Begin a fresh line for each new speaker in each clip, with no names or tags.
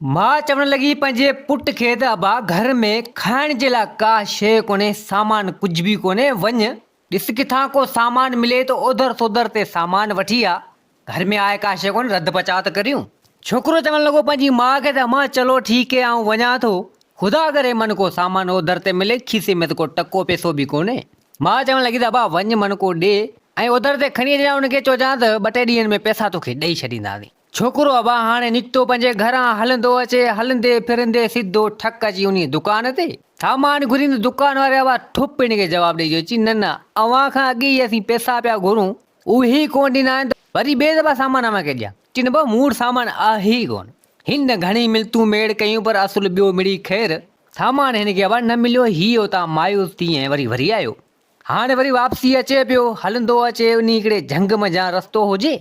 ماء چوڻ لڳي پنهنجي پٽ کي ته ابا گهر ۾ کائڻ جي لاء ڪا شيء ڪونهي، سامان ڪجهه به ڪونهي، وڃ ڏس ڪٿان ڪو سامان ملي ته اوڌر سوڌر تي سامان وٺي آ، گهر ۾ آهي ڪا شيء ڪونهي رڌ پچاء ته ڪريون. ڇوڪرو چوڻ لڳو پنهنجي ماء کي ته امان چلو ٺيڪ هي آئون وڃان ٿو، خدا ڪري من ڪو سامان اوڌر تي ملي، کيسي ۾ ته ڪو ٽڪو پئسو به ڪونهي. ماء چوڻ لڳي ته ابا وڃ من ڪو ڏي ۽ اوڌر تي کڻي اچجان ان کي چئجان ته ٻه ٽي ڏينهن ۾ پئسا توکي ڏئي ڇڏينداسين. ڇوڪرو ابا هاڻي نڪتو پنهنجي گهران هلندو اچي، هلندي ڦرندي سڌو ٺڪ اچي انهيء دڪان تي. سامان گهريندي دڪان واري ابا ٺپ هن کي جواب ڏئي چيو، چي نه نه اوهان کان اڳي ئي اسين پئسا پيا گهرون، اهي ئي ڪونه ڏنا آهن ته وري ٻئي دفعا سامان اوهان کي ڏيان. چي نه بابا مون وٽ سامان آهي ئي ڪونه. هن گهڻي ملتون ميڙ ڪيون پر اصل ٻيو مڙئي خير، سامان هن کي ابا نه مليو، هي اتان مايوس ٿي ۽ وري وري آيو. هاڻي وري واپسي اچي پيو، هلندو اچي انهي هڪڙي جهنگ منجهان رستو هجي،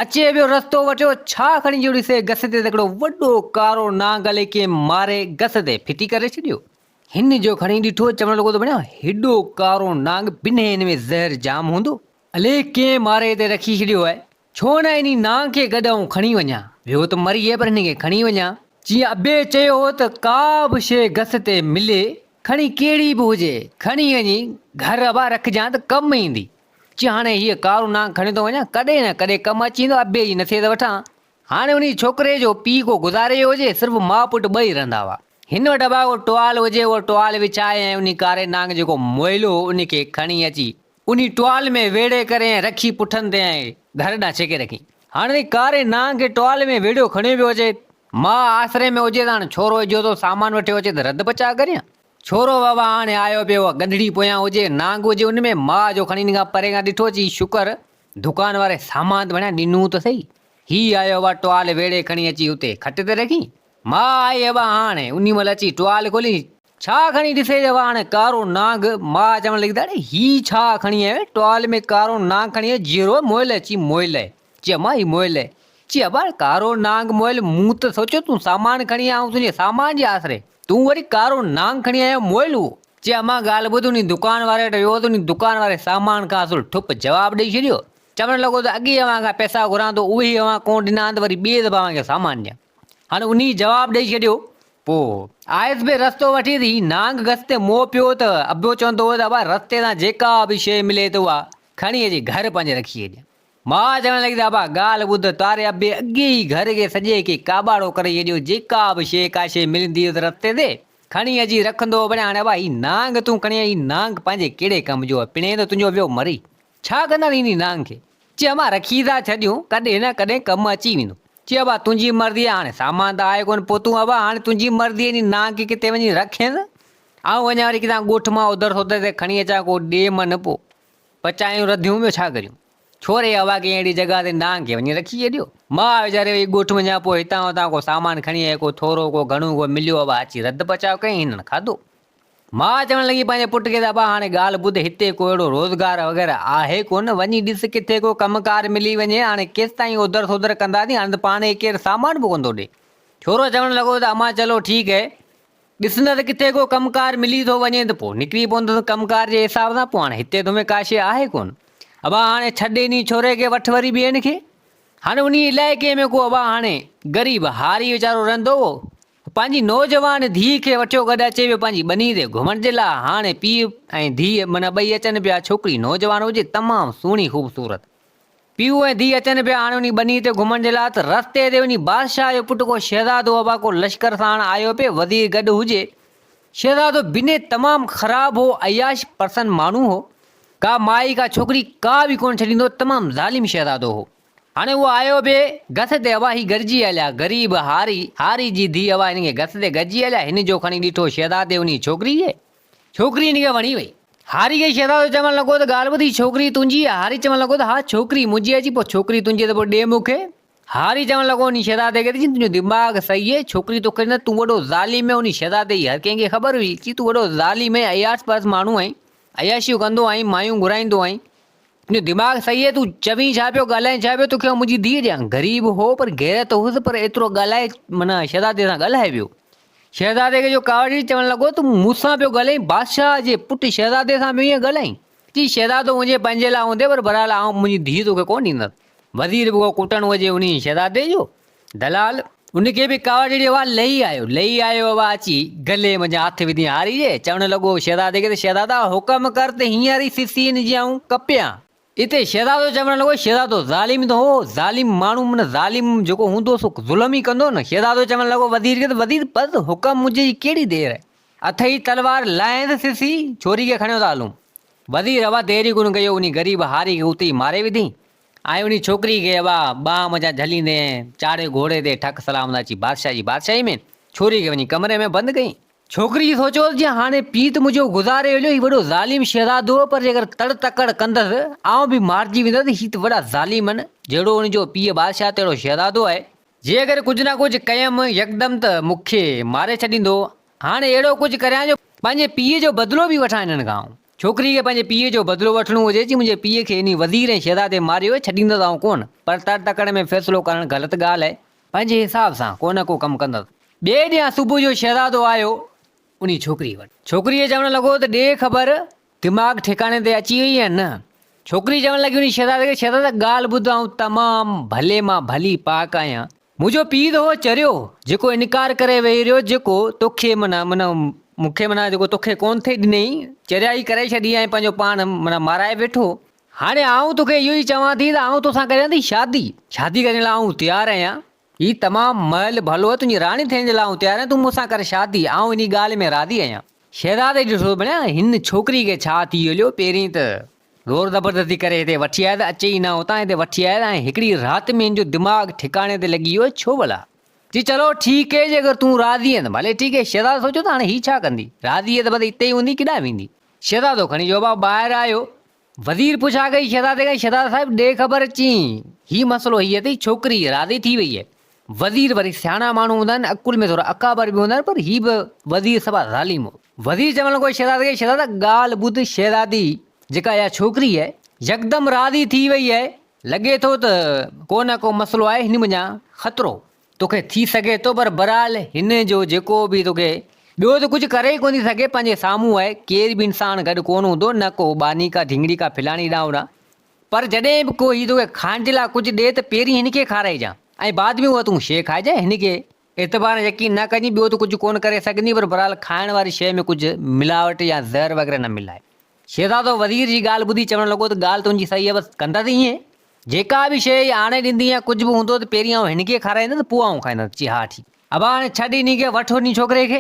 اچي ويو رستو وٽيو، ڇا کڻي جو ڏسي گس تي ته هڪڙو وڏو ڪارو نانگ الئي ڪنهن ماري گس تي ڦٽي ڪري ڇڏيو. هن جو کڻي ڏٺو، چوڻ لڳو ته ڀڻيا هيڏو ڪارو نانگ بنهه هن ۾ زهر جام هوندو، الئي ڪنهن ماري هتي رکي ڇڏيو آهي، ڇو نه انهي نانگ کي گڏ آئون کڻي وڃان، ويو ته مري پر هن کي کڻي وڃان. جيئن ابي چيو هو ته ڪا به شيء گس تي ملي، کڻي ڪهڙي به هجي، کڻي وڃي گهر ابا رکجان ته ڪم ايندي. چي هاڻي هيء ڪارو نانگ کڻي ٿو وڃان، ڪڏهن نه ڪڏهن ڪم اچي ويندو، ابي جي نصيحت وٺان. هاڻي انهيء ڇوڪري جو پيء ڪو گذاري ويو هجي، صرف ماء پٽ ٻئي رهندا هئا. هن وٽ ابا ڪو ٽوال هجي، اهو ٽوال وڇائي ۽ انهي ڪاري نانگ جيڪو مئل هو، انهي کي کڻي اچي، انهي ٽوال ۾ ويڙهي ڪري ۽ رکي پٺن تي ۽ گهر ڏانهن ڇڪي رکين. هاڻي انهي ڪاري نانگ کي ٽوال ۾ ويڙهيو کڻيو پيو اچي. ماء آسري ۾ هجي ته هاڻي ڇورو اجهو ٿو سامان وٺيو اچي ته رڌ پچاء ڪريان. ڇورو بابا هاڻي آيو پيو آ، ڳنڍڙي پويان هجي، نانگ هجي ان ۾، ماء جو کڻي ان کان پري کان ڏٺو چي شڪر دڪان واري سامان ته ڀڻيا ڏنو ته سهي. هي آيو ابا ٽوال ويڙهي کڻي اچي اتي کٽ تي رکين. ماء آئي ابا هاڻي انهي مهل اچي ٽوال کولي ڇا کڻي ڏسي ته ابا هاڻي ڪارو نانگ، ماء چوڻ لڳي ته اڙي هي ڇا کڻي آيو آهين ٽوال ۾ ڪارو نانگ کڻي آيو جيئرو مئل اچي مئل آهي. چي امان هي مئل آهي. چي ابا ڪارو نانگ مئل مون ته سوچيو تون سامان کڻي آيو آئون تنهنجي سامان جي آسري تون وري ڪارو نانگ کڻي آيو مئل هو. چي امان ڳالهه ٻڌ انهي دڪان واري وٽ ويو ته انهي دڪان واري سامان کان اصل ٺپ جواب ڏئي ڇڏيو. چوڻ لڳو ته اڳي اوهان کان پئسا گهران ٿو اهي اوهان ڪونه ڏنا آهن ته وري ٻئي دفعا اوهان کي سامان ڏيان. هاڻي انهي جواب ڏئي ڇڏيو. پوء آيس به رستو وٺي ته هي نانگ گس تي مئو پيو ته ابو چوندو هو ته ابا رستي تان جيڪا به شيء ملي ته اها کڻي اچي گهر پنهنجي رکي ڇڏيان. ماء چوڻ لڳي ته ابا ڳالهه ٻڌ، تاري ابي اڳي ئي گهر کي سڄي کي ڪاٻاڙو ڪري ڇڏيو، جيڪا به شيء ڪا شيء ملندي هيس رستي تي کڻي اچي رکندو هو، ڀلا هاڻي ابا هي نانگ تون کڻي آيو، هي نانگ پنهنجي ڪهڙي ڪم جو آهي، پڻهين ته تنهنجو ويو مري، ڇا ڪنداسين انهي نانگ کي؟ چي امان رکي ٿا ڇڏيون، ڪڏهن نه ڪڏهن ڪم اچي ويندو. چي ابا تنهنجي مرضي آهي، هاڻي سامان ته آهي ڪونه، پوء تون ابا هاڻي تنهنجي مرضي انهي نانگ کي ڪٿي وڃي رکين، آئون وڃان وري ڪٿان ڳوٺ مان اوڌر سوڌر تي کڻي اچان ڪو ڏي من پوء پچايون رڌيون ٻيو ڇا ڪريون. ڇوري هوا ڪنهن اهڙي جڳهه تي نانگ کي وڃي رکي ڇڏيو. ماء ويچاري وئي ڳوٺ منجهان پوء هتان هتان ڪو سامان کڻي آئي ڪو ٿورو ڪو گهڻو ڪو مليو ابا اچي رڌ پچاء ڪيائين هنن کاڌو. ماء چوڻ لڳي پنهنجي پٽ کي ته ابا هاڻي ڳالهه ٻڌ هتي ڪو اهڙو روزگار وغيره آهي ڪونه وڃي ڏس ڪٿي ڪو ڪم ڪار ملي وڃي هاڻي ڪيستائين اوڌر سوڌر ڪنداسين هاڻي ته پاڻ کي ڪير سامان به ڪونه ٿو ڏي. ڇورو چوڻ لڳو ته امان چلو ٺيڪ هي ڏسندس ته ڪٿي ڪو ڪم ڪار ملي ٿو وڃي ته پوء نڪري پوندس ڪم ڪار جي حساب سان پوء هاڻي هتي تو ۾ ڪا شيء آهي ڪونه. ابا هاڻي ڇڏ انهي ڇوري کي وٺ وري ٻين کي. هاڻي انهي علائقي ۾ ڪو ابا هاڻي غريب هاري ويچارو رهندو هو. پنهنجي نوجوان ڌيء کي وٺيو گڏ اچي ويو پنهنجي ٻني تي گهمڻ جي لاء. هاڻي پيء ۽ ڌيء معنيٰ ٻئي اچن پيا ڇوڪري نوجوان هجي تمام سهڻي خوبصورت. پيء ۽ ڌيء اچن پيا هاڻي انهي ٻني تي گهمڻ جي لاء ته رستي تي انهي بادشاهه جو پٽ ڪو شهزادو ابا ڪو لشڪر ساڻ آيو پئي وزير گڏ هجي. شهزادو بنهه تمام خراب هو عياش پرسن ماڻهو هو. ڪا مائي ڪا ڇوڪري ڪا به ڪونه ڇڏيندو هو تمام ظالم شهزادو هو. هاڻي اهو آيو پئي گس تي ابا هي گڏجي هليا غريب هاري هاري جي ڌيء ابا هن کي گس تي گڏجي هليا هن جو کڻي ڏٺو شهزادي انهي ڇوڪري کي ڇوڪري هن کي وڻي وئي. هاري کي شهزادو چوڻ لڳو ته ڳالهه ٻڌ هي ڇوڪري تنهنجي آهي؟ هاري چوڻ لڳو ته ها ڇوڪري منهنجي آهي چي پوء ڇوڪري تنهنجي ته پوء ڏي مون کي. هاري چوڻ لڳو انهي شهزادي کي ته چي تنهنجو دماغ صحيح آهي ڇوڪري توکي نه تون وڏو ظالم آهين انهي شهزادي جي هر ڪنهن کي خبر هئي چي تون وڏو ظالم آهين عياش پرست ماڻهو آهين عياشيون ڪندو آهين مايون گهرائيندو آهين تنهنجو دماغ صحيح آهي تون چوين ڇا پيو ڳالهائين ڇا پيو توکي آئون منهنجي ڌيء ڏيان غريب هو پر غيرت هئس پر ايترو ڳالهائي معنيٰ شهزادي سان ڳالهائي ويو شهزادي کي جو ڪاوڙجي چوڻ لڳو ته مون سان پيو ڳالهائين، بادشاهه جي پٽ شهزادي سان پيو ائين ڳالهائين؟ چي شهزادو منهنجي پنهنجي لاء هوندي پر بهرحال آئون منهنجي ڌيء توکي ڪونه ڏيندس. وزير به ڪو ڪٽڻ هجي انهيء شهزادي جو دلال ان کي به ڪاوڙ جهڙي هوا لهي آيو، لهي آيو هوا اچي گلي منجهان هٿ وڌي هاري جي چوڻ لڳو شهزادي کي ته شهزادا حڪم ڪر ته هينئر ئي سسي هن جي آئون ڪپيان. اتي شهزادو چوڻ لڳو شهزادو ظالم ته هو، ظالم ماڻهو معنيٰ ظالم جيڪو هوندو سو ظلم ئي ڪندو نه. شهزادو چوڻ لڳو وزير کي ته وزير بس حڪم منهنجي جي ڪهڙي دير آهي. اٿئي تلوار لاهينس سسي ڇوري کي کڻيو ٿا هلون. وزير هوا دير ئي ڪونه ڪئي انهي غريب هاري کي اتي ئي ماري وڌئين. ۽ انهي ڇوڪري کي هوا ٻانهن منجهان جهليندي ۽ چاڙهي گهوڙي تي ٺڪ سلام سان اچي بادشاهه جي بادشاهي ۾ ڇوري کي وڃي ڪمري ۾ بند ڪيائين. ڇوڪري سوچيو ته جيئن هاڻي پيء ته منهنجو گذاري ويو هي وڏو ظالم شهزادو هو پر جيڪر تڙ تڪڙ ڪندس آئون به مارجي ويندس هي ته وڏا ظالم آهن جهڙو ان جو پيء بادشاهه تهڙو شهزادو آهي. جيڪر ڪجهه نه ڪجهه ڪيم يڪدم ته مون کي ماري ڇڏيندو. هاڻي اهڙو ڪجهه ڪريان جو پنهنجي پيء جو بدلو به وٺان هنن کان. ڇوڪري کي پنهنجي پيء جو بدلو وٺڻو هجي چي منهنجي پيء کي انهي وزير ۽ شهزادي ماريو آهي ڇڏيندس آئون ڪونه. پر تڙ تڪڙ ۾ فيصلو ڪرڻ غلط ڳالهه آهي. پنهنجي حساب سان ڪو نه ڪو ڪم ڪندس. ٻئي ڏينهن صبح جو شهزادو آيو انهي ڇوڪري وٽ. ڇوڪريء چوڻ لڳو ته ڏي خبر دماغ ٺڪاڻي تي اچي وئي يا نه؟ ڇوڪري چوڻ لڳي انهي شهزادي کي، شهزادا ڳالهه ٻڌ آئون تمام ڀلي مان ڀلي پاڪ آهيان. منهنجو پيء ته هو چريو، جيڪو انڪار ڪري ويهي رهيو، جيڪو توکي معنيٰ معنيٰ مون کي معنيٰ جيڪو توکي ڪونه ٿي ڏنئي، چريائي ڪري ڇڏي ۽ پنهنجو پاڻ معنيٰ مارائي ويٺو. هاڻي آئون توکي اهو ئي چوان ٿي ته آئون توسان ڪريان ٿي شادي. شادي ڪرڻ لاء آئون تيار آهيان. هي تمام محل ڀلو آهي، تنهنجي راڻي ٿيڻ جي لاء آئون تيار آهيان، تون مون سان ڪر شادي، آئون انهي ڳالهه ۾ راضي آهيان. شهزادي ڏٺو ته ڀڻيا هن ڇوڪري کي ڇا ٿي هليو، پهرين ته زور زبردستي ڪري هتي وٺي آيس، اچي ئي نه اتان هتي وٺي آيس ۽ هڪڙي رات ۾ هن جو دماغ ٺڪاڻي تي لڳي ويو، ڇو ڀلا؟ چي چلو ٺيڪ هي جيڪر تون راضي آهين ته ڀلي ٺيڪ هي، شهزادي سوچيو ته هاڻي هي ڇا ڪندي، راضي آهي ته بس اتي ئي هوندي ڪيڏانهن ويندي. شهزادو کڻي جو ڀاء ٻاهر آيو، وزير پڇا ڪئي شهزادي کان، شهزادا صاحب ڏي خبر چين هي مسئلو هي اٿئي ڇوڪري راضي ٿي وئي آهي. وزير وري سياڻا ماڻهو هوندا آهن عقل ۾ ٿورا اڪابر به هوندا آهن پر هي به وزير صفا ظالم هو. وزير چوڻ لڳو شهزادي کي شهزادا ڳالهه ٻڌ شهزادي جيڪا اها ڇوڪري آهي يڪدم راضي ٿي وئي آهي لڳي ٿو ته ڪو نه ڪو مسئلو آهي هن منجهان خطرو توکي ٿي سگهي ٿو پر بهرحال هن جو جيڪو به توکي ٻيو ته ڪجهه ڪري ئي ڪونه ٿي سگهي پنهنجي سامهون آهي ڪير به انسان گڏ ڪونه هوندو نه ڪو ٻانهي ڪا ڍينگڙي ڪا فلاڻي ڏانهن هوڏانهن پر جڏهن به ڪو هي توکي کائڻ جي لاء ڪجهه ڏي ته پهرين هن کي کارائجان ۽ بعد ۾ اها تون شيء کائجانء هن کي اعتبار ۽ يقين نه ڪجين ٻيو ته ڪجهه ڪونه ڪري سگهندين پر بهرحال کائڻ واري شيء ۾ ڪجهه ملاوٽ يا زهر وغيره نه ملائي. شهزادو وزير جي ڳالهه ٻڌي چوڻ لڳو ته ڳالهه تنهنجي صحيح آهي بس ڪندس ائين جيڪا به شيء آڻي ڏيندين يا ڪجهه به هوندو ته پهرين آئون هن کي کارائيندس پوء آئون کائيندس. چي ها ٺيڪ. ابا هاڻي ڇڏ انهي کي وٺ انهي ڇوڪري کي.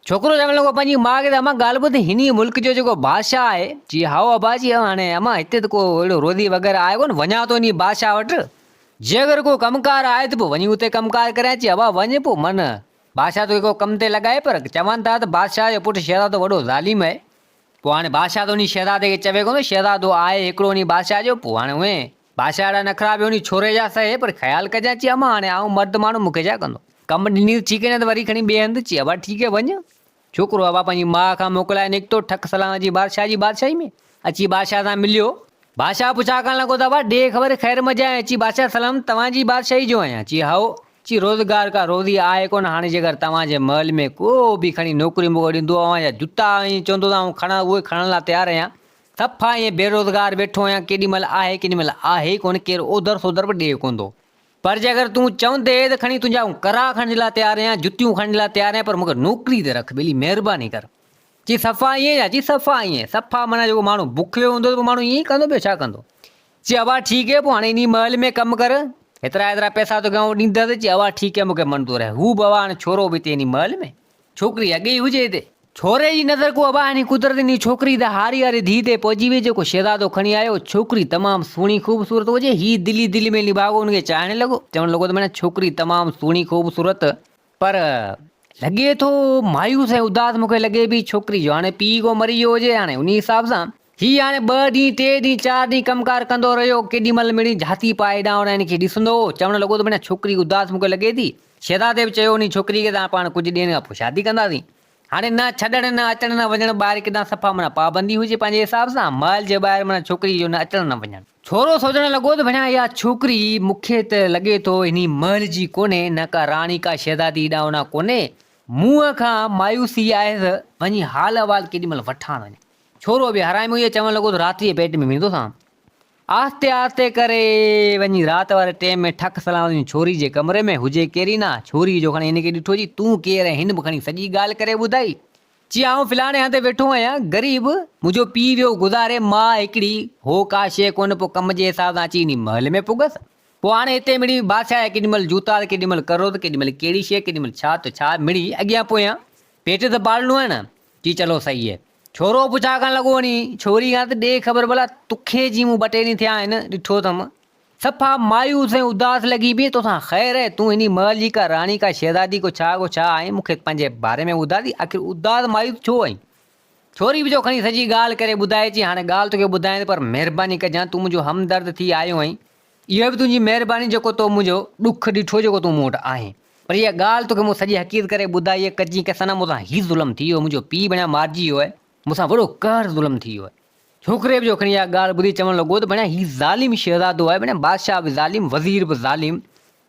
ڇوڪرو چوڻ لڳو پنهنجي ماء کي ته امان ڳالهه ٻڌ هني ملڪ جو جيڪو بادشاهه آهي. چي هائو ابا چي هاڻي امان هتي ته ڪو اهڙو روزي وغيره آهي ڪونه وڃان ٿو انهي بادشاهه وٽ جي اگر ڪو ڪم ڪار آهي ته پوء وڃي اتي ڪم ڪار ڪريان چي ابا وڃ پوء من بادشاهه توکي ڪو ڪم تي لڳائي پر چون ٿا ته بادشاهه جو پٽ شهزادو وڏو ظالم آهي پوء هاڻي بادشاهه ته انهي شهزادي کي چوي ڪونه، شهزادو آهي هڪڙو انهي بادشاهه جو، پوء هاڻي اونهي بادشاهه اهڙا نخرا به انهي ڇوري جا سهي، پر خيال ڪجانء، چي امان هاڻي آئون مرد ماڻهو مون کي ڇا ڪندو؟ ڪم ڏني ته ٺيڪ نه ته وري کڻي ٻئي هنڌ، چي ابا ٺيڪ هي وڃ. ڇوڪرو ابا پنهنجي ماء کان موڪلائي نڪتو، ٺڪ سلام اچي بادشاهه جي بادشاهي ۾، اچي بادشاهه سان مليو. بادشاهه پڇا ڪرڻ لڳو ته ابا ڏي خبر خير منجهه آهين؟ چي بادشاهه سلام توهان جي بادشاهي جو آهيان، چي هائو. چي روزگار ڪا روزي آهي ڪونه هاڻي جيڪر توهان جي محل ۾ ڪو به کڻي نوڪري مون کي ڏيندو اوهان جا جتا ائين چوندو ته آئون کڻان اهي کڻڻ لاء تيار آهيان صفا ائين بيروزگار ويٺو آهيان ڪيڏي مهل آهي ڪيڏي مهل آهي ئي ڪونه ڪير اوڌر سوڌر به ڏئي ڪونه ٿو پر جيڪر تون چوندي ته کڻي تنهنجا آئون ڪرا کڻڻ جي لاء تيار آهيان جتيون کڻڻ جي لاء تيار آهيان پر مون کي نوڪري تي رک ٻيلي مهرباني ڪر چي صفا ائين يا چي صفا ائين صفا معنيٰ جيڪو ماڻهو بکيو هوندو ته پوء ماڻهو ائين ئي ڪندو ٻيو ڇا ڪندو چي ابا ٺيڪ هي پوء هاڻي انهي محل ۾ ڪم ڪر هيترا هيترا پئسا توکي آئون ڏيندس چي ابا ٺيڪ هي مونکي منظور آهي هو به ابا هاڻي ڇورو به هتي انهي محل ۾ ڇوڪري اڳي ئي هجي هتي. ڇوري جي نظر ڪو ابا هني قدرت انهي ڇوڪري ته هاري واري ڌيء تي پئجي وئي جيڪو شهزادو کڻي آيو ڇوڪري تمام سهڻي خوبصورت هجي هي دل ئي دل ۾ نڀاڳو ان کي چاهڻ لڳو چوڻ لڳو ته معنيٰ ڇوڪري تمام سهڻي خوبصورت پر لڳي ٿو مايوس ۽ اداس مون کي لڳي پئي ڇوڪري جو هاڻي پيء ڪو مري ويو هجي هاڻي انهي حساب سان هي هاڻي ٻه ڏينهن ٽي ڏينهن چار ڏينهن ڪم ڪار ڪندو رهيو ڪيڏي مهل مڙئي جهاتي پائي هيڏانهن هوڏانهن هن کي ڏسندو هو چوڻ لڳو ته ڀيڻا ڇوڪري اداس مون کي لڳي ٿي شهزادي به چيو انهي ڇوڪري کي ته پاڻ ڪجهه ڏينهن کان پوء شادي ڪنداسين هاڻي نه ڇڏڻ نه اچڻ نه وڃڻ ٻاهر ڪيڏانهن صفا معنيٰ پابندي هجي پنهنجي حساب سان محل جي ٻاهر معنيٰ ڇوڪري جو نه اچڻ نه وڃڻ. ڇورو سوچڻ لڳو ته ڀيڻا اها ڇوڪري مون کي ته لڳي ٿو انهي محل جي ڪونهي نه ڪا راڻي ڪا شهزادي هيڏانهن هوڏانهن ڪونهي منهن کان مايوسي آهيس وڃي حال احوال ڪيڏي مهل وٺان وڃي. ڇورو به حرامي هئي چوڻ لڳو ته رات جي پيٽ ۾ ويندوسان. آهستي آهستي ڪري وڃي رات واري ٽيم ۾ ٺڪ سلام وڃي ڇوري جي ڪمري ۾ هجي ڪيرينا، ڇوري جو کڻي هن کي ڏٺو چي تون ڪير ۽ هن به کڻي سڄي ڳالهه ڪري ٻڌائي. چي آئون فلاڻي هنڌ ويٺو آهيان، غريب، منهنجو پيء ويو گذاري، ماء هڪڙي، هو ڪا شيء ڪونه، پوء ڪم جي حساب سان اچي انهي محل ۾ پڳس. پوء هاڻي هتي مڙئي بادشاهه جا ڪيڏي مهل جوتا ته ڪيڏي مهل ڪرو ته ڪيڏي مهل ڪهڙي شيء ڪيڏي مهل ڇا ته ڇا مڙئي اڳيان پويان پيٽ ته پالڻو آهي نه. چي چلو صحيح هي. ڇورو پڇا ڪرڻ لڳو وڃي ڇوري کان ته ڏي خبر ڀلا توکي جي مون ٻه ٽي ڏينهن ٿيا آهن ڏٺو اٿم صفا مايوس ۽ اداس لڳي پئي توسان خير آهي تون هني محل جي ڪا راڻي ڪا شهزادي ڪو ڇا ڪو ڇا آهين مون کي پنهنجي باري ۾ ٻڌاء ته آخر اداس مايوس ڇو آهين ڇوري به جو کڻي سڄي ڳالهه ڪري ٻڌائي چي هاڻي ڳالهه توکي ٻڌايان ٿي پر مهرباني ڪجان تون منهنجو همدرد ٿي آيو آهين اهو به تنهنجي مهرباني جيڪو تو منهنجو ڏک ڏٺو جيڪو تون مون وٽ آهين. پر اها ڳالهه توکي مون سڄي حقيقت ڪري ٻڌائي آهي ڪجين ڪي سنم مون سان هي ظلم ٿي ويو منهنجو پيء ڀڻيا مارجي ويو آهي مون سان وڏو قهر ظلم ٿي ويو آهي. ڇوڪري به جو کڻي اها ڳالهه ٻڌي چوڻ لڳو ته ڀڻيا هي ظالم شهزادو آهي ڀڻيا بادشاهه به ظالم وزير به ظالم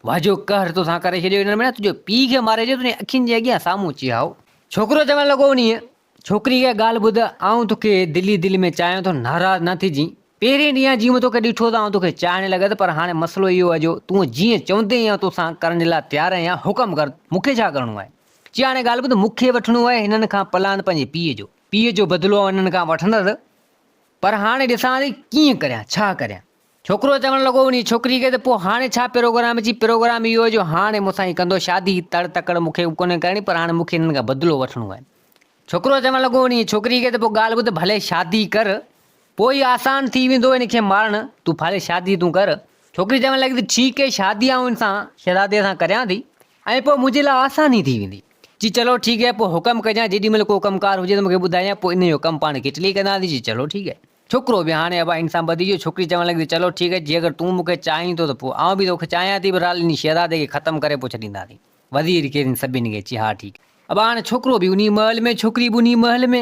واهه جو قهر توسان ڪري ڇڏيو هنن ڀڻيا تنهنجو پيء کي ماري ڇڏيو تنهنجي اکين جي اڳيان سامهون چي هائو. ڇوڪرو چوڻ لڳو انهيء ڇوڪري کي ڳالهه ٻڌ، آئون توکي دل ئي دل ۾ چاهيان ٿو، ناراض نه ٿجين. پهرين ڏينهن جيئن مون توکي ڏٺو ته آئون توکي چاهڻ لڳس، پر هاڻي مسئلو اهو آهي جو تون جيئن چوندين آئون توسان ڪرڻ جي لاء تيار آهيان، حڪم ڪر، مون کي ڇا ڪرڻو آهي؟ چي هاڻي ڳالهه ٻڌ، مون کي وٺڻو آهي هنن کان پلاند پنهنجي پيء جو. پيء جو بدلو آئون هنن کان وٺندس، پر هاڻي ڏسان ٿي ڪيئن ڪريان، ڇا ڪريان؟ ڇوڪرو چوڻ لڳو انهيء ڇوڪري کي ته پوء هاڻي ڇا پروگرام؟ چي پروگرام اهو آهي جو هاڻي مون سان هي ڪندو شادي، تڙ تڪڙ مون کي به ڪونهي ڪرڻي پر هاڻي مون کي هنن کان بدلو وٺڻو آهي. ڇوڪرو چوڻ لڳو انهيء ڇوڪري کي ته پوء ڳالهه ٻڌ ڀلي شادي ڪر، پوء ئي آسان ٿي ويندو هن کي مارڻ، تون ڀلي شادي تون ڪر. ڇوڪري چوڻ لڳي ته ٺيڪ آهي شادي آئون هن سان شهزادي سان ڪريان ٿي ۽ پوء منهنجي لاء آساني ٿي ويندي. چي چلو ٺيڪ آهي پوء حڪم ڪجان جيڏي مهل ڪو ڪم ڪار هجي ته مون کي ٻڌائجان پوء انهيء جو ڪم پاڻ گهٽلي ڪنداسين. چي چلو ٺيڪ آهي. ڇوڪرو به هاڻي ابا هن سان ٻڌي ويو. ڇوڪري چوڻ لڳي ته چلو ٺيڪ آهي، جي اگر تون مون کي چاهين ٿو ته پوء آئون به توکي چاهيان ٿي، بهرحال انهي شهزادي کي ختم ڪري پوء ڇڏينداسين. وزير کي ۽ سڀني کي چي ها ٺيڪ. ابا هاڻي ڇوڪرو به انهي محل ۾ ڇوڪري به انهي محل ۾.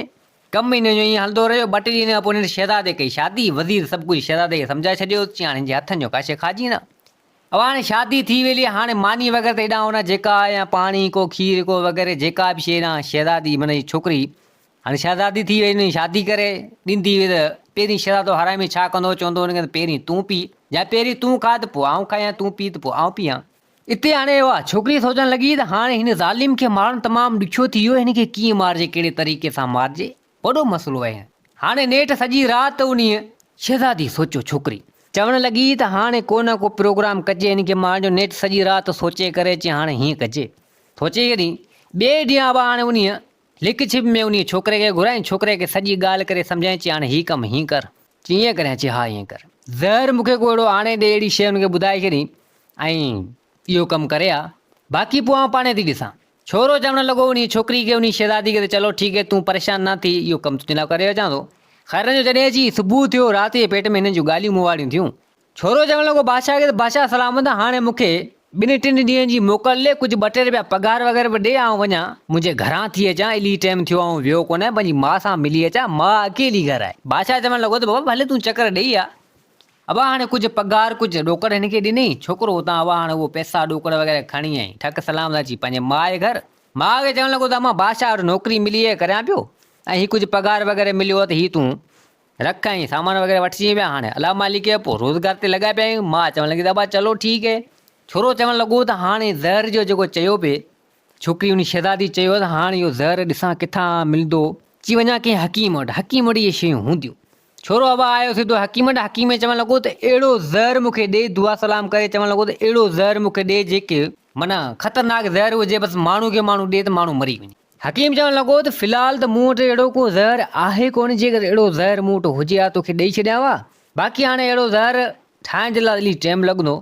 ڪم انهن جو ائين هلندو رهيو. ٻه ٽي ڏينهن کان پوء انهن شهزادي ڪئي شادي. وزير سڀ ڪجهه شهزادي کي سمجهائي ڇڏيو. چي هاڻي هن جي هٿن جو ڪا شيء کاڄي نه. ابا هاڻي شادي ٿي ويلي هاڻي ماني وغيره ته هيڏانهن هوڏانهن جيڪا يا پاڻي ڪو کير ڪو وغيره جيڪا به شيء هيڏانهن شهزادي معنيٰ هي ڇوڪري هاڻي شهزادي ٿي وئي انهي شادي ڪري ڏيندي هئي ته پهرين شهزادو حرامي ڇا ڪندو هو چوندو هو هن کي ته پهرين تون پي يا پهرين تون کاء ته پوء آئون کايان تون پي ته پوء آئون پيان. اتي هاڻي اها ڇوڪري سوچڻ لڳي ته هاڻي هن ظالم کي مارڻ تمام ڏکيو ٿي ويو هن کي ڪيئن مارجي ڪهڙي طريقي سان مارجي وڏو مسئلو آهي. هاڻي نيٺ سڄي رات انهيء شهزادي سوچيو ڇوڪري چوڻ لڳي ته هاڻي ڪو نه ڪو پروگرام ڪجي هن کي مارڻ جو نيٺ سڄي رات سوچي ڪري چي هاڻي هيئن ڪجي سوچي ڪري ٻئي ڏينهن ابا هاڻي انهيء لڪ ڇپ ۾ انهيء ڇوڪري کي گهرائين، ڇوڪري کي سڄي ڳالهه ڪري سمجهائين، چي هاڻي هي ڪم هيئن ڪر. چي ائين ڪريان؟ چي ها ائين ڪر. زهر مون کي ڪو اهڙو آڻي ڏي، اهڙي شيء هن کي ٻڌائي ڇڏين ۽ اهو ڪم ڪري ها. باقي پوء آئون پاڻهي ٿي ڏسان. ڇورو چوڻ لڳو انهيء ڇوڪري کي، انهيء شهزادي کي ته چلو ٺيڪ هي، تون پريشان نه ٿي، اهو ڪم تنهنجي لاء ڪري اچان ٿو. خير جو جڏهن اچي صبح ٿيو، رات جي پيٽ ۾ هنن جون ڳالهيون مواڙيون ٿيون. ڇورو چوڻ لڳو بادشاهه کي ته بادشاهه سلامت هاڻي مون کي ٻن ٽن ڏينهن جي موڪل ڏي، ڪجهه ٻه ٽي رپيا پگهار وغيره به ڏي، آئون وڃان منهنجي گهران ٿي اچان، الهي ٽيم ٿيو آئون ويو ڪونه، پنهنجي ماء سان ملي اچان، ماء اڪيلي گهر آهي. بادشاهه چوڻ لڳو ته بابا ڀلي تون چڪر ڏيئي آ. ابا هاڻي ڪجهه پگهار ڪجهه ڏوڪڙ هن کي ڏنئي، ڇوڪرو اتان ابا هاڻي اهو پئسا ڏوڪڙ وغيره کڻي ۽ ٺڪ سلام سان اچي پنهنجي ماء جي گهر، ماء کي چوڻ لڳو ته امان بادشاهه وٽ نوڪري ملي آهي ڪريان پيو ۽ هي ڪجهه پگهار وغيره مليو آهي ته هي تون رک ۽ سامان وغيره وٺجي پيا هاڻي الله مالڪ آهي پوء روزگار تي لڳا پيا آهيون ماء چوڻ لڳي ته ابا چلو ٺيڪ هي ڇورو چوڻ لڳو ته هاڻي زهر جو جيڪو چيو پئي ڇوڪري ان شهزادي چيو ته هاڻي اهو زهر ڏسان ڪٿان ملندو چي وڃان ڪنهن حڪيم وٽ حڪيم وٽ اهي شيون هونديون ڇورو ابا آيو سڌو حڪيم وٽ حڪيم چوڻ لڳو ته اهڙو زهر مون کي ڏي دعا سلام ڪري چوڻ لڳو ته اهڙو زهر مون کي ڏي جيڪي معنيٰ خطرناڪ زهر هجي بس ماڻهو کي ماڻهو ڏي ته ماڻهو مري وڃي. حڪيم چوڻ لڳو ته في الحال ته مون وٽ اهڙو ڪو زهر آهي ڪونه، جيڪر اهڙو زهر مون وٽ هجي ها توکي ڏئي ڇڏيان ها، باقي هاڻي اهڙو زهر ٺاهڻ جي لاء الهي ٽيم لڳندو.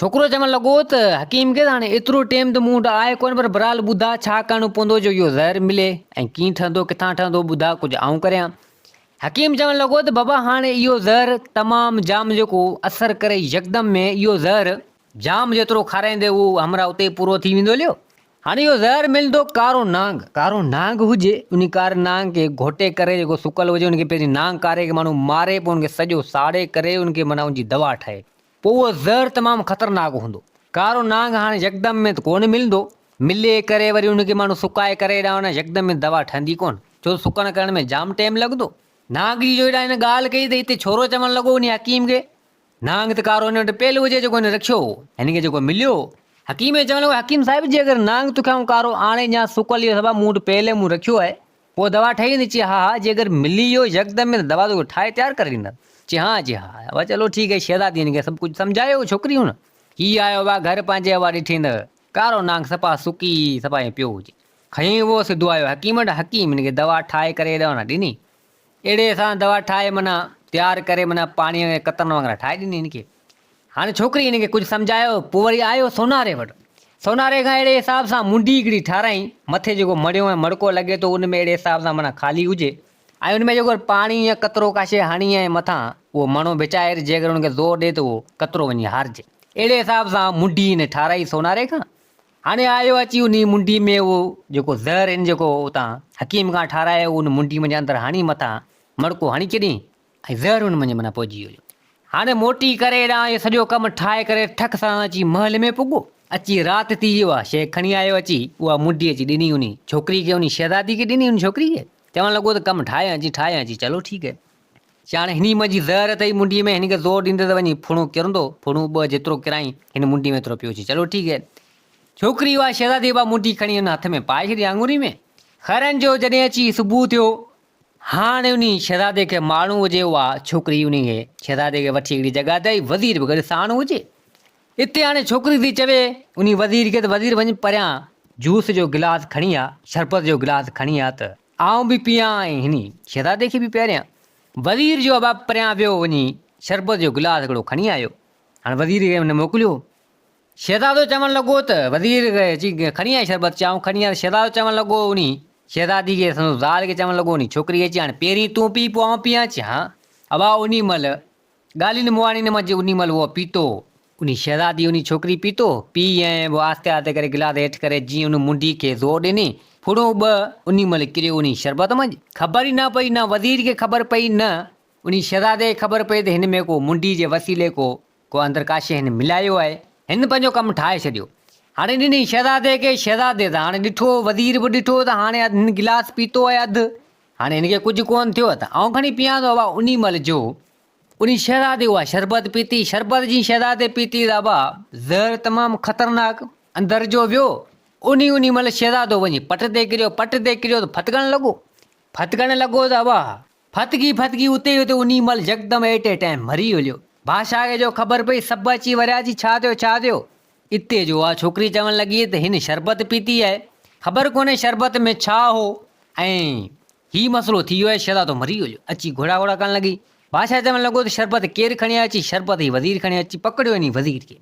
ڇوڪرو چوڻ لڳو ته حڪيم کي ته هاڻي ايترو ٽيم ته مون وٽ آهي ڪونه پر بهرحال ٻڌاء ڇا ڪرڻو پوندو جو اهو زهر ملي ۽ ڪيئن ٺهندو ڪٿان ٺهندو ٻڌاء ڪجهه آئون ڪريان. حڪيم چوڻ لڳو ته بابا هاڻي اهو زهر تمام جام جيڪو اثر ڪري يڪدم ۾ اهو زهر جام جيترو کارائيندي اهو همراهه اتي ئي پورو ٿي ويندو هليو. هاڻي اهو زهر ملندو ڪارو نانگ، ڪارو نانگ هجي، انهي ڪاري نانگ کي گهوٽي ڪري جيڪو سڪل هجي ان کي پهرين نانگ ڪاري کي ماڻهو ماري پوء ان کي سڄو ساڙي ڪري ان کي معنيٰ ان جي دوا ٺهي پوء اهو زهر تمام خطرناڪ هوندو. ڪارو نانگ هاڻي يڪدم ۾ ته ڪونه ملندو، ملي ڪري وري ان کي ماڻهو سڪائي ڪري هيڏانهن هوڏانهن يڪدم ۾ دوا ٺهندي ڪونه ڇو ته سڪڻ ڪرڻ ۾ جام ٽيم لڳندو. نانگ جي جو هيڏانهن هن ڳالهه ڪئي ته هتي ڇورو چوڻ لڳو انهي حڪيم کي. نانگ ته ڪارو هن وٽ پيل هجي جيڪو هن رکيو هو. هن کي جيڪو مليو. حڪيم کي چوڻ لڳو، حڪيم صاحب جي اگر نانگ توکي آئون ڪارو آڻي ڏيان سڪل اهو سڀ مون وٽ پيل آهي مون رکيو آهي. پوء دوا ٺهي ويندي؟ چي ها ها جي اگر ملي ويو يڪدم ۾ ته دوا توکي ٺاهي تيار ڪري ڏيندس. چي ها چي ها. ابا چلو ٺيڪ آهي شهزادي هن کي سڀ ڪجهه سمجهايو ڇوڪري هن. هي آيو ابا گهر پنهنجي ابا ڏٺئين ته ڪارو نانگ صفا سڪي صفا ائين پيو هجي. کنيائين اهو سڌو آيو حڪيم وٽ حڪيم هن کي دوا ٺاهي ڪري هيڏانهن ڏني. اهڙي سان دوا ٺاهي معنيٰ تيار ڪري معنيٰ پاڻيء ۾ قطرن وانگر ٺاهي ڏني هن کي. هاڻي ڇوڪري هن کي ڪجهه سمجهايو، پوء وري آيو سوناري وٽ. سوناري کان اهڙي حساب سان منڊي هڪڙي ٺاهرائين، مٿي جيڪو مڙيو ۽ مڙڪو لڳي ٿو ان ۾ اهڙي حساب سان معنيٰ خالي هجي ۽ ان ۾ جيڪو پاڻي يا قطرو ڪا شيء هڻي ۽ مٿان اهو مڻو ڀچائي جيڪر ان کي زور ڏي ته اهو قطرو وڃي هارجي. اهڙي حساب سان منڊي هن ٺاهرائي سوناري کان. هاڻي آيو اچي انهي منڊي ۾ اهو جيڪو زهر هن جيڪو اتان حڪيم کان ٺارايو هو ان منڊي منجهه اندر هڻي مٿان مڙڪو هڻي ڇڏيائين ۽ زهر ان منجهه معنيٰ پئجي ويو. هاڻي موٽي ڪري هيڏانهن اهو سڄو ڪم ٺاهي ڪري ٺڪ سان اچي محل ۾ پڳو. اچي رات ٿي اها شيء کڻي آيو اچي اها منڊي اچي ڏني انهي ڇوڪري کي انهي شهزادي کي ڏني انهي ڇوڪري کي چوڻ لڳو ته ڪم ٺاهي اچي ٺاهي اچي چلو ٺيڪ هي. چي هاڻي هني منجهي زهر اٿئي منڊي ۾ هن کي زور ڏيندي ته وڃي ڦڻو ڪرندو، ڦڻو ٻه جيترو ڪرائين هن منڊي ۾ ايترو پيو اچي چلو ٺيڪ هي. ڇوڪري اها شهزادي اها منڊي کڻي هن هٿ ۾ پائي ڇڏي آڱوري ۾. خيرن جو جڏهن اچي صبح ٿيو، هاڻي انهي شهزادي کي مارڻو هجي اها ڇوڪري انهي کي شهزادي کي وٺي هڪڙي جڳهه تي آئي وزير به گڏ ساڻ هجي. اتي هاڻي ڇوڪري ٿي چوي انهي وزير کي ته وزير وڃ پريان جوس جو گلاس کڻي آ، شربت جو گلاس کڻي آ ته آئون به پيان ۽ هني شهزادي کي به پياريان. وزير جو ابا پريان ويو وڃي شربت جو گلاس هڪڙو کڻي آيو. هاڻي وزير کي هن موڪليو. شهزادو چوڻ لڳو ته وزير چي کڻي آء شربت چي آئون کڻي آيس. شهزادو چوڻ لڳو انهي شهزادي کي سندس زال کي چوڻ لڳو انهي ڇوڪري کي چي هاڻي پهرين تون پي پوء آئون پيان چي ها ابا انهي مهل ڳالهين مهاڻين منجهه انهي مهل اهو پيتو. انهي شهزادي انهي ڇوڪري پيتو، پي ۽ به آهستي آهستي ڪري گلاس هيٺ ڪري جيئن ان منڊي کي زور ڏني، ڦڙو ٻه انهي مهل ڪريو انهي شربت منجهه. خبر ئي نه پئي، نه وزير کي خبر پئي نه انهي شهزادي کي خبر پئي ته هن ۾ ڪو منڊي جي وسيلي ڪو ڪو اندر ڪا شيء هن ملايو آهي. هن پنهنجو ڪم ٺاهي ڇڏيو. هاڻي ڏني شهزادي کي، شهزادي ته هاڻي ڏٺو، وزير به ڏٺو ته هاڻي هن گلاس پيتو آهي اڌ، هاڻي هن کي ڪجهه ڪونه ٿيو ته آئون کڻي پيان ٿو ابا انهي مهل جو انهي شهزادي اها شربت پيتي، شربت جي شهزادي پيتي ته ابا زهر تمام خطرناڪ اندر جو ويو، انهي انهي مهل شهزادو وڃي پٽ تي ڪريو، پٽ تي ڪريو ته ڦٿڪڻ لڳو، ڦٿڪڻ لڳو ته ابا ڦٿڪي ڦٿڪي اتي ئي اتي انهي مهل يڪدم ايٽ اي ٽائيم مري هليو. بادشاهه کي جو خبر پئي سڀ اچي وريا چي ڇا ٿيو ڇا ٿيو؟ اتي جو اها ڇوڪري چوڻ لڳي ته هن شربت پيتي آهي، خبر ڪونهي شربت ۾ ڇا هو ۽ هي مسئلو ٿي ويو آهي، شهزادو مري ويو. اچي گهوڙا گهوڙا ڪرڻ لڳي. بادشاهه چوڻ لڳو ته شربت ڪير کڻي آيو؟ اچي شربت هي وزير کڻي آيو. اچي پڪڙيو انهي وزير کي.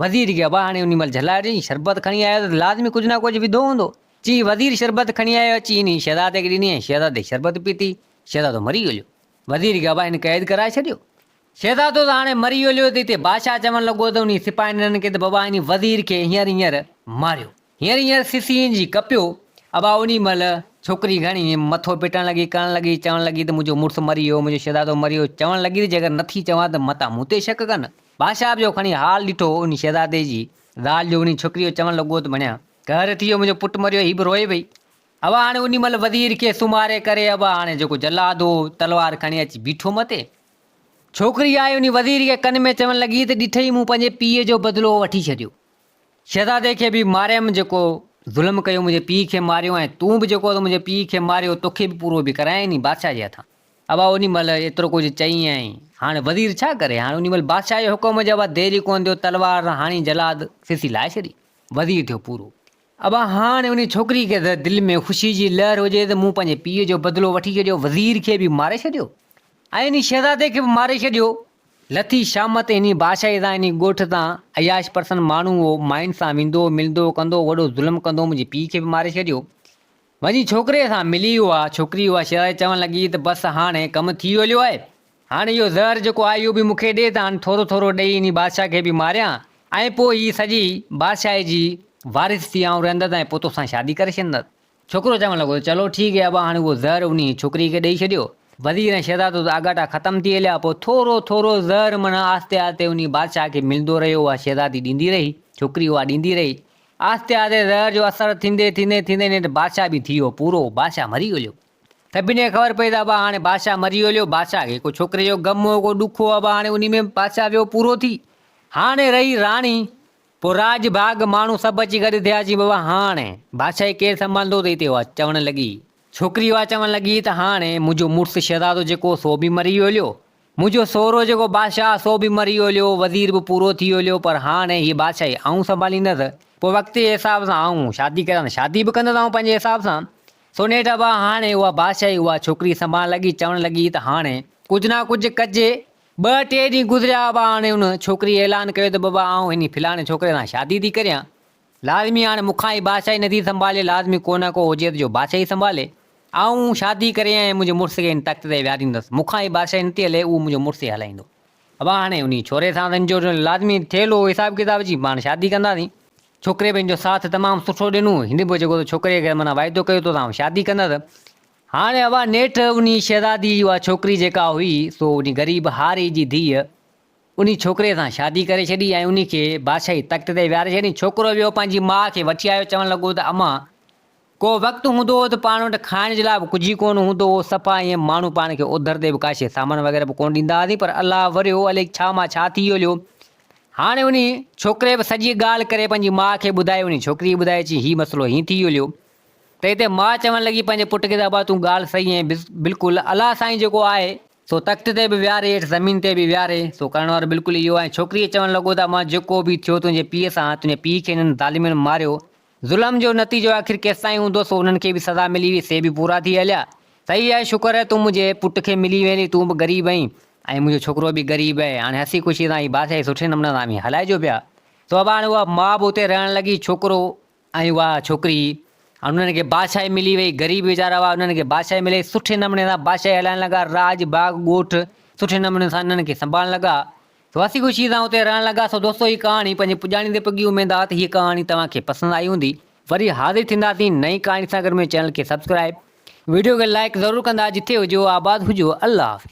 وزير کي ابا هاڻي انهي مهل جهلائي ڏني. شربت کڻي آيو ته لازمي ڪجهه نه ڪجهه وڌو هوندو. چي وزير شربت کڻي آيو. اچي انهي شهزادي کي ڏني ۽ شهزادي شربت پيتي. شهزادو مري ويو. وزير کي ابا هن قيد ڪرائي ڇڏيو. شهزادو ته هاڻي مري ويو ته اتي بادشاهه چوڻ لڳو ته انهي سپاهين کي ته بابا انهي وزير کي هينئر هينئر ماريو. هينئر هينئر سسين جي ڪپيو. ابا انهي مهل ڇوڪري گهڻي مٿو پٽڻ لڳي، ڪرڻ لڳي، چوڻ لڳي ته منهنجو مڙس مري ويو، منهنجو شهزادو مري ويو. چوڻ لڳي ته جيڪر نٿي چوان ته متان مون تي شڪ ڪن. بادشاهه به جو کڻي حال ڏٺو انهي شهزادي جي زال جو انهي ڇوڪري جو چوڻ لڳو ته ڀڻيا قهر ٿي ويو منهنجو پٽ مري ويو هي به روئي پئي. ابا هاڻي انهي مهل وزير کي سمهاري ڪري ابا هاڻي جيڪو جلاد هو تلوار کڻي اچي بيٺو مٿي. ڇوڪري آئي انهي وزير کي ڪن ۾ چوڻ لڳي ته ڏٺئي مون پنهنجي پيء جو بدلو وٺي ڇڏيو. شهزادي کي به ماريم جيڪو ظلم ڪيو منهنجي پيء کي ماريو ۽ تون به جيڪو تو منهنجي پيء کي ماريو توکي به پورو به ڪرايائين انهي بادشاهه جي هٿان. ابا انهي مهل ايترو ڪجهه چئي ۽ هاڻي وزير ڇا ڪري هاڻي انهي مهل بادشاهه جو حڪم هجي ابا دير ئي ڪونه ٿيو تلوار سان هڻي جلاد سسي لاهي ڇڏي. وزير ٿيو پورو. ابا هاڻ انهي ڇوڪري کي ته دل ۾ خوشي جي لهر هجي ته مون پنهنجي پيء جو بدلو وٺي ڇڏيو، وزير کي به ماري ڇڏيو ۽ انهي شهزادي کي به ماري ڇڏيو. لٿي شامت انهي بادشاهي تان انهي ڳوٺ تان عياش پرسن ماڻهو هو، ماين سان ويندو هو، ملندو هو، ڪندو هو، وڏو ظلم ڪندو هو، منهنجي پيء کي به ماري ڇڏيو. وڃي ڇوڪري سان ملي اها ڇوڪري اها شهزادي چوڻ لڳي ته بس هاڻي ڪم ٿي هليو آهي، هاڻ اهو زهر جيڪو آهي اهو به مون کي ڏي ته هاڻ ٿورو ٿورو ڏئي انهي بادشاهه کي به ماريان ۽ پوء هي سڄي بادشاهي جي وارث ٿي آئون رهندس ۽ پوء توسان شادي ڪري ڇڏندس. ڇوڪرو چوڻ لڳو ته چلو ٺيڪ هي ابا هاڻ اهو زهر انهي ڇوڪري کي ڏئي ڇڏيو. وزير ۽ شهزادو ته آڳاٽا ختم ٿي هليا پوء ٿورو ٿورو زهر معنيٰ آهستي آهستي انهي بادشاهه کي ملندو رهيو اها شهزادي ڏيندي رهي ڇوڪري اها ڏيندي رهي آهستي آهستي زهر جو اثر ٿيندي ٿيندي ٿيندي نيٺ بادشاهه به ٿي ويو پورو بادشاهه مري هليو. سڀني کي خبر پئي ته ابا هاڻي بادشاهه مري ويو هليو. بادشاهه کي ڪو ڇوڪري جو غم هو ڪو ڏک هو ابا هاڻي انهي ۾ بادشاهه ويو پورو ٿي. هاڻي رهي راڻي. پوء راڄ ڀاڳ ماڻهو سڀ اچي گڏ ٿيا چي بابا هاڻي بادشاهي ڪير سنڀالندو ته هتي اها چوڻ لڳي. ڇوڪري اها چوڻ لڳي ته هاڻي منهنجو مڙس شهزادو جيڪو هو سو به مري ويو هليو. منهنجو سهرو جيڪو بادشاهه سو به مري ويو هليو، وزير به پورو ٿي ويو هليو پر هاڻي هيء بادشاهي آئون سنڀاليندس. پوء وقت جي حساب سان آئون شادي ڪريان ته شادي به ڪندس آئون پنهنجي حساب سان. سو نيٺ ابا هاڻي اها بادشاهي اها ڇوڪري سنڀالڻ لڳي، چوڻ لڳي ته هاڻي ڪجهه نه ڪجهه ڪجي. ٻه ٽي ڏينهن گذريا ابا هاڻي ان ڇوڪري اعلان ڪيو ته بابا آئون هني فلاڻي ڇوڪري سان شادي ٿي ڪريان. لازمي هاڻي مون کان هي بادشاهي نٿي سنڀالي، لازمي ڪو نه ڪو هجي ته جو بادشاهي سنڀالي. آئون شادي ڪري ۽ منهنجي مڙس کي هن تخت تي ويهاريندس. مون کان هي بادشاهي نٿي هلي، اهو منهنجو مڙس ئي هلائيندو. ابا هاڻي انهي ڇوري سان ته هن جو لازمي ٿيل هو حساب ڪتاب جي پاڻ شادي ڪنداسين. ڇوڪري به هن جو ساٿ تمام سٺو ڏنو. هن به جيڪو ڇوڪري کي معنيٰ واعدو ڪيو تو سان آئون شادي ڪندس. هاڻي ابا نيٺ انهي شهزادي اها ڇوڪري جيڪا هئي سو انهي غريب هاري جي ڌيء انهي ڇوڪري سان شادي ڪري ڇڏي ۽ انهي کي بادشاهي تخت تي ويهاري ڇڏي. ڇوڪرو ويو پنهنجي ماء کي وٺي آيو چوڻ لڳو ته امان ڪو وقت هوندو هو ته پاڻ وٽ کائڻ جي لاء به ڪجهه ئي ڪونه هوندو هو صفا ائين ماڻهو پاڻ کي اوڌر تي به ڪا شيء سامان وغيره به ڪونه ڏيندا هئاسين پر الله وريو الائي ڇا مان ڇا ٿي ويو هليو هاڻي انهي ڇوڪري به سڄي ڳالهه ڪري پنهنجي ماء کي ٻڌائي انهي ڇوڪري کي ٻڌائي چي هي مسئلو هيئن ٿي ويو هليو ته هتي ماء چوڻ لڳي پنهنجي پٽ کي ته ابا تون ڳالهه صحيح ۽ بلڪل الله سائين جيڪو آهي سو تخت تي به ويهاري هيٺ زمين تي به ويهاري سو ڪرڻ وارو بلڪل اهو آهي ڇوڪريء چوڻ لڳو ته امان جيڪو به ٿيو تنهنجي پيء سان تنهنجي پيء کي هنن ظالمن ماريو ظلم جو نتيجو آخر ڪيستائين هوندو سو انهن کي به سزا ملي وئي سي به پورا ٿي هليا صحيح آهي شڪر آهي تون منهنجي پٽ کي ملي وئين تون به غريب آهين ۽ منهنجو ڇوڪرو به غريب آهي هاڻي هسي خوشي سان هي بادشاهي سٺي نموني سان اوهين هلائجو پيا سو ابا هاڻي اها ماء به اتي رهڻ لڳي ڇوڪرو ۽ اها ڇوڪري انهن کي بادشاهي ملي وئي. غريب ويچارا هئا، انهن کي بادشاهي ملي. سٺي نموني سان بادشاهي هلائڻ لڳا. راڄ باغ ڳوٺ سٺي نموني سان انهن کي سنڀالڻ لڳا. سو هسي خوشي سان اتي رهڻ لڳا. سو دوستو هي ڪهاڻي پنهنجي پڄاڻي تي پڳي. اميد آ ته هيء ڪهاڻي توهان کي پسند آئي هوندي. وري حاضر ٿينداسين نئين ڪهاڻي سان گڏ. منهنجي چينل کي سبسڪرائب، وڊيو کي لائيڪ ضرور ڪندا. جٿي هجو آباد هجو. الله حافظ.